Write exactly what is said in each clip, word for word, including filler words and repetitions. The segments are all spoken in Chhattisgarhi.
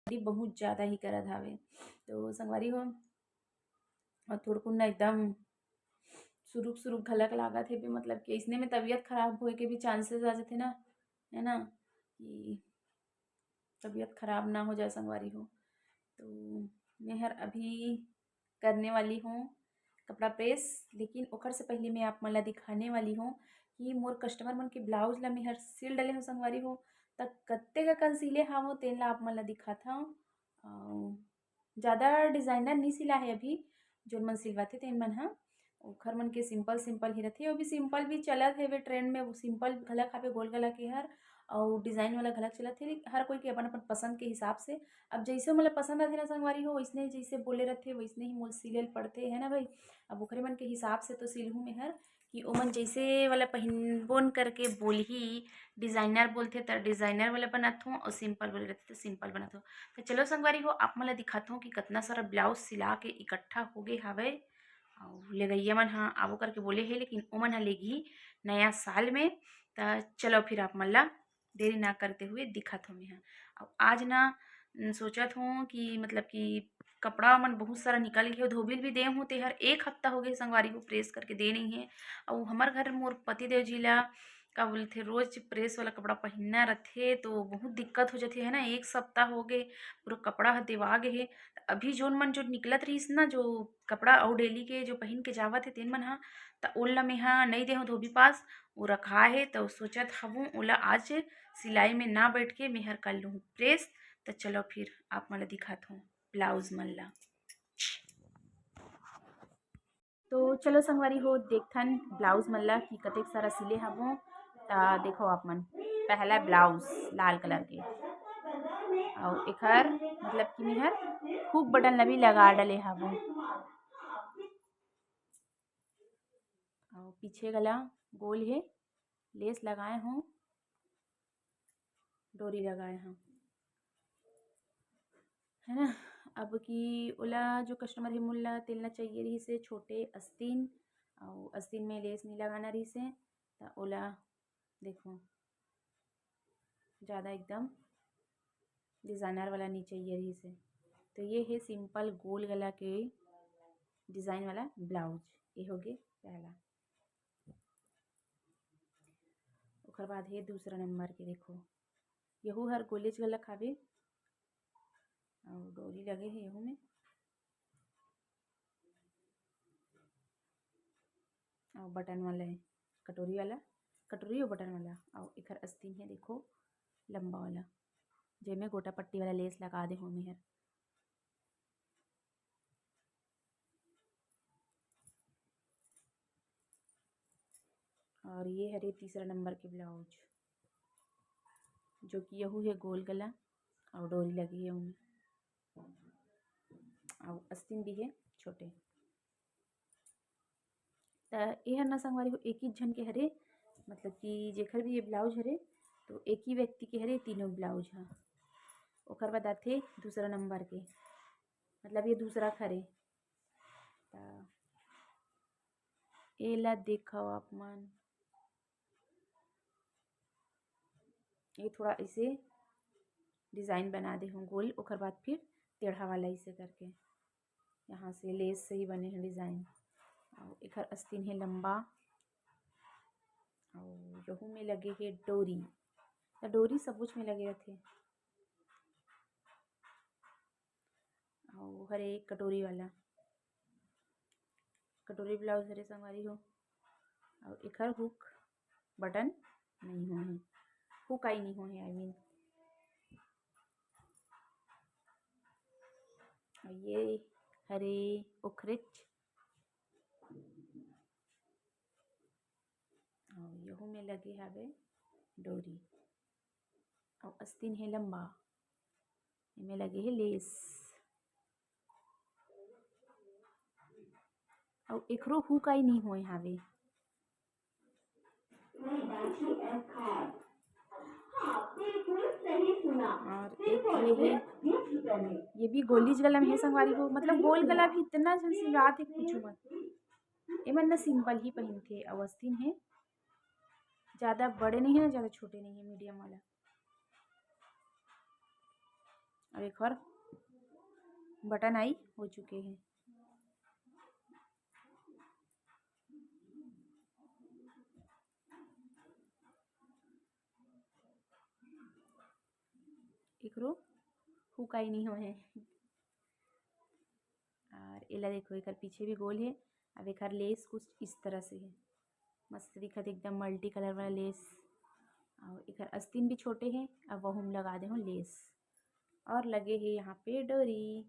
सर्दी बहुत ज़्यादा ही करत हावे। तो संगवारी हो, अउ थोड़कुन ना एकदम सुरुक सुरुक घलक लागत हे बे, मतलब कि अइसने में तबीयत खराब होए के भी chances आ जाथे ना, है ना, कि तबीयत खराब ना हो जाए संगवारी हो। तो मैं हर अभी करने वाली हूँ कपड़ा press, लेकिन ओकर से पहले मैं आप मन ला दिखाने वाली हूँ कि मोर customer मन के blouse ला मैं हर सिल डले हूँ संगवारी हो। त कत्ते का कन सिले हावों, तेन ला आप मन ला दिखात हूँ। अउ ज़्यादा designer नी सिला हे अभी, जोन मन सिलवाथे तेन मन ह, ओखर मन के simple simple ही रथे। अभी simple भी चलत हेवे trend में, वो simple घलक हावे गोल गला के हर, अउ design वाला घलक चलत हे। हर कोई के अपन अपन पसंद के हिसाब से, अब जइसे मोला पसंद आथे ना संगवारी हो, वइसने जइसे बोले रथे वइसने ही मोला सिले ल पड़थे, है ना भाई। अब ओखरे मन के हिसाब से तो सिलहूँ मैं हर, कि ओमन जइसे वाला पहिनबोन करके बोलही, designer बोलथे त designer वाला बनाथों, अउ simple बोले रथे त simple बनाथों। त चलो संगवारी हो, आप मन ला दिखाथों कि कतना सारा blouse सिला के इकट्ठा हो गे हावय, अउ लेगइया मन ह आबो करके बोले हे, लेकिन ओमन ह लेगही नया साल में। त चलो फिर आप मन ला देरी ना करते हुए दिखाथों मैं ह। अउ आज ना, न, सोचत हूँ कि मतलब कि कपड़ा मन बहुत सारा निकल गे हो, धोबिल भी दे हूँ, तेहर एक हफ्ता हो गे संगवारी हो, press करके दे नहीं हे। अउ हमर घर मोर पति देव जी ला का बोलथे, रोज press वाला कपड़ा पहिनना रथे, तो बहुत दिक्कत हो जाथे, है ना। एक सप्ताह हो गे, पूरा कपड़ा ह देवा गे हे। अभी जोन मन जो निकलत रहिस ना, जो कपड़ा अउ daily के जो पहिन के जावत हे, तेन मन ह, त ओला मैं ह नई दे हूँ धोबी पास, वो रखा हे। तो सोचत हवूँ ओला आज सिलाई में ना बैठ के मैं हर कर लूँ press। त चलो फिर आप मन ला दिखात हूँ blouse मन ला। तो चलो संगवारी हो, देखथन blouse मन ला कि कतेक सारा सिले हवों। त देखो आप मन, पहला blouse लाल colour के, अउ एखर मतलब कि मैं हर hook button ला भी लगा डले हवों, अउ पीछे गला गोल हे, lace लगाए हूँ, डोरी लगाए हूँ, है ना। अब कि ओला जो customer हे, मोला तेन ला चाहिए रहिस हे छोटे अस्तीन, अउ अस्तीन में lace नहीं लगाना रहिस हे, त ओला देखो, ज़्यादा एकदम designer वाला नहीं चाहिए रहिस हे। तो ये हे simple गोल गला के design वाला blouse, ये हो गे पहला। ओकर बाद हे दूसरा नंबर के, देखो, यहू हर गोलेच गला खावे, अउ डोरी लगे हे यहू में, अउ button वाला हे, कटोरी वाला, कटोरी अउ button वाला। अउ एखर अस्तीन हे, देखो, लंबा वाला, जेमे गोटा पट्टी वाला lace लगा दे हूँ मैं हर। और ये हरे तीसरा नंबर के blouse, जो कि यहू हे गोल गला अउ डोरी लगे हे ओमे, अउ अस्तीन भी हे छोटे। त ये हर ना संगवारी हो, एक ही झन के हरे, मतलब कि जेखर भी ये blouse हरे, तो एक ही व्यक्ति के हरे तीनों blouse ह। ओकर बाद आथे दूसरा नंबर के, मतलब ये दूसरा हरे। त एला देखव आप मन, ये थोड़ा ऐसे design बना दे हूँ गोल, ओकर बाद फिर टेढ़ा वाला ऐसे करके यहाँ से lace से ही बने हैं design। और एकर अस्तीन है लंबा, और यहू में लगे है डोरी, तो डोरी सब कुछ में लगे रहते। अउ हरे एक कटोरी वाला, कटोरी blouse हरे संगवारी हो। अउ एखर hook button नहीं हो है, hook आई नहीं हो है, I mean। अउ ये हरे ओखरेच, अउ यहू में लगे हावे डोरी। अउ अस्तीन हे लंबा, एमे लगे हे lace। अउ एकरो hook आई नहीं होए हावे। और एक ये है, ये भी गोलीज गला में है संगवारी हो, मतलब गोल गला भी इतना झन सिलवात है, पूछो मत। एमन ना simple ही पहिनथे, अउ अस्तीन है, ज़्यादा बड़े नहीं है ना ज़्यादा छोटे नहीं है, medium वाला। अब एक और बटन आई हो चुके हैं। एकरो हुकाई नहीं हो है। और एला देखो, एकर पीछे भी गोल है। अब एकर लेस कुछ इस तरह से है, मस्त दिखत, एकदम मल्टी कलर वाला लेस। और एकर अस्तीन भी छोटे है। अब वहू में लगा दे हूँ लेस, और लगे है यहाँ पे डोरी,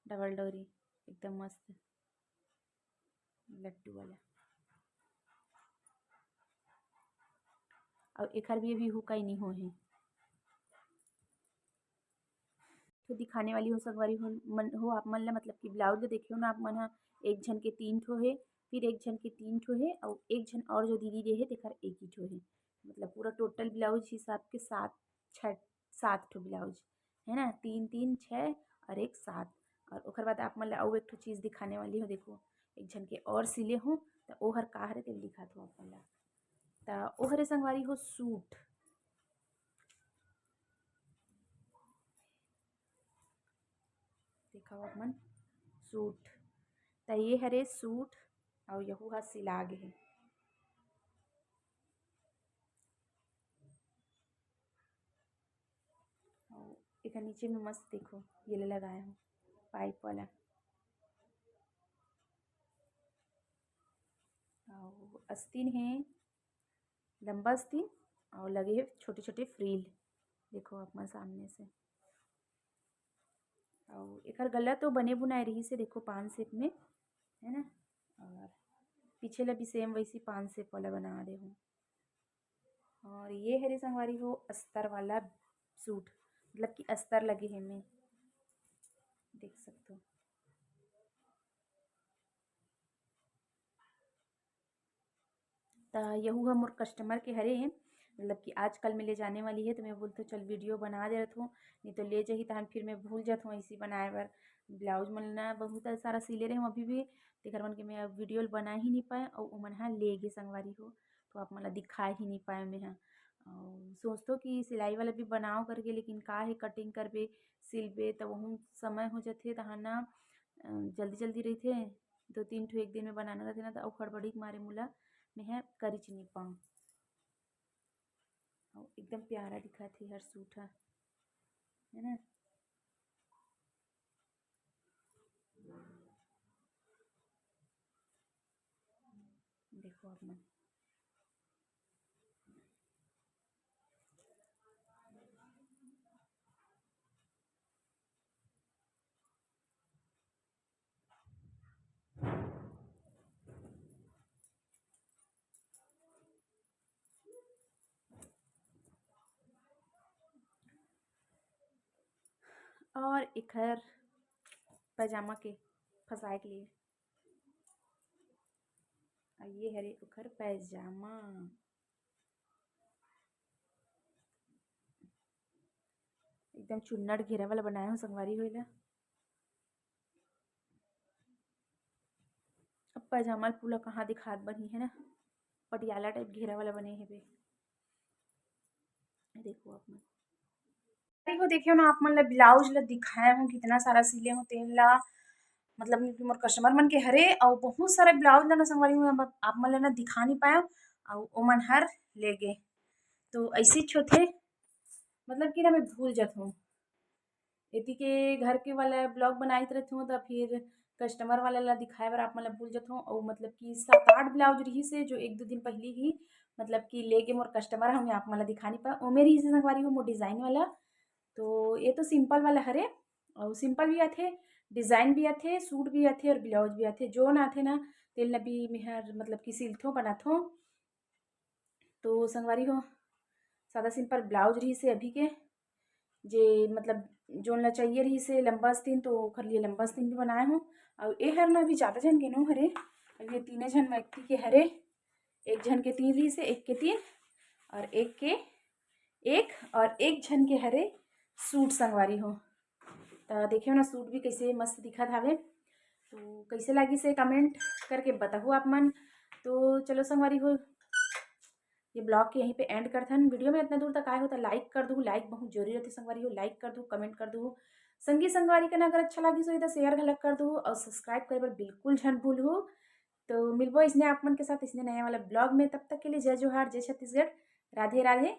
डबल डोरी, एकदम मस्त लट्टू वाला। और एकर भी अभी हुकाई नहीं हो है। तो दिखाने वाली हो संगवारी हो, मन हो आप मन ला, मतलब कि ब्लाउज ला देखियो ना आप मन हा, एक झन के तीन ठो है, फिर एक झन के तीन ठो है, और एक झन और जो दीदी दे है तेकर एक ही ठो है। मतलब पूरा टोटल ब्लाउज हिसाब के सात, छः, सात ठो ब्लाउज है ना, तीन तीन छः और एक सात। और ओकर बाद आप मन ला अउ एक ठो चीज़ दिखाने वाली हो, देखो एक झन के और सिले हो, तो ओहर का हरे तेल दिखात हो आप मन ला। तो ओहरे संगवारी हो सूट, देखा आप मन सूट, त ये हरे सूट, और यहू हा सिला गे हे। और एकर नीचे में मस्त देखो, ये ले लगाए हूँ पाइप वाला, और अस्तीन है, लंबा अस्तीन, और लगे है छोटे छोटे फ्रिल, देखो आप मन सामने से। और एकर गला तो बने बुनाए रही से, देखो पान शेप में, है ना, और पीछे ला भी सेम वैसी पान शेप वाला बना दे हूँ। और ये हरे संगवारी हो अस्तर वाला सूट, मतलब कि अस्तर लगे हे में, देख सकते हो। त यहू ह मोर कस्टमर के हरे, मतलब कि आजकल में ले जाने वाली है, तो मैं बोलथों चल वीडियो बना दे रहत हूँ, नहीं तो ले जाही तहन फिर मैं भूल जात हूँ ऐसी बनाए बर। ब्लाउज मन ना बहुत सारा सिले रहे हूँ अभी भी, तेकर मन के मैं अब वीडियो बना ही नहीं पाए, और ओमन हा ले गे संगवारी हो, तो आप मन ला दिखा ही नहीं पाए मैं हा। और सोचथों कि सिलाई वाला भी बनाओ करके, लेकिन का है कटिंग करबे, सिलबे, त वहू समय हो जाथे, तहाँ ना अ, जल्दी जल्दी रहिथे, दो तीन ठो एक दिन में बनाना रहथे ना, त अउ हड़बड़ी के मारे मोला मैं ह करिच नहीं पाऊँ। अउ एकदम प्यारा दिखत हे हर सूट ह, है ना। देखो आप मन। और एखर पैजामा के फंसाए के लिए, और ये हरे ओखर पैजामा, एकदम चुन्नट घेरा वाला बनाए हो संगवारी हो एला। अब पैजामा ल पूरा कहाँ दिखात बनही, है ना, पटियाला टाइप घेरा वाला बने हेबे। देखो आप मन, देखो, देखियो ना, आप मन ला ब्लाउज ला दिखाए हूँ, कितना सारा सिले हूँ तेन ला, मतलब कि मोर कस्टमर मन के हरे, अउ बहुत सारा ब्लाउज ला ना संगवारी हो, अब आप मन ला ना दिखा नहीं पाया, अउ ओमन हर ले गे। तो ऐसे ही होथे, मतलब कि ना मैं भूल जात हूँ। एती के घर के वाला ब्लॉग बनाइत रहत हूँ, त फिर कस्टमर वाला ला दिखाए बर आप मन ला भूल जात हूँ। अउ मतलब कि सात आठ ब्लाउज रहिस हे, जो एक दो दिन पहली ही मतलब कि ले गे मोर कस्टमर, हम आप मन ला दिखा नहीं पाए। ओमे रहिस हे संगवारी हो मोर डिजाइन वाला, तो ये तो सिंपल वाला हरे, अउ सिंपल भी आथे, डिजाइन भी आथे, सूट भी आथे और ब्लाउज भी आथे। जोन आथे ना, तेल ला भी मेहर मतलब कि सिलथों, बनाथों। तो संगवारी हो, सादा सिंपल ब्लाउज रहिस हे अभी के, जे मतलब जोन ला चाहिए रहिस हे लंबा आस्तीन, तो ओखर लिए लंबा आस्तीन भी बनाए हूँ। अउ ए हर ना अभी ज़्यादा झन के नो हरे, अभी ये तीने झन व्यक्ति के हरे, एक झन के तीन रहिस हे, एक के तीन और एक के एक और एक झन के हरे सूट संगवारी हो। त देखियो ना, सूट भी कैसे मस्त दिखत हावे। तो कैसे लागिस हे, कमेंट करके बताहू आप मन। तो चलो संगवारी हो, ये vlog के यहीं पे end करथन। Video में इतना दूर तक आए हो तो like कर दू, like बहुत जरूरी रहते संगवारी हो, like कर दू, comment कर दू। संगी संगवारी के ना अगर अच्छा लागिस होही तो share घलक कर दू और subscribe करे बर बिल्कुल झन भूलहू। तो मिलबो इसने आप मन के साथ इसने नया वाला vlog में। तब तक के लिए जय जोहार, जय छत्तीसगढ़, राधे राधे।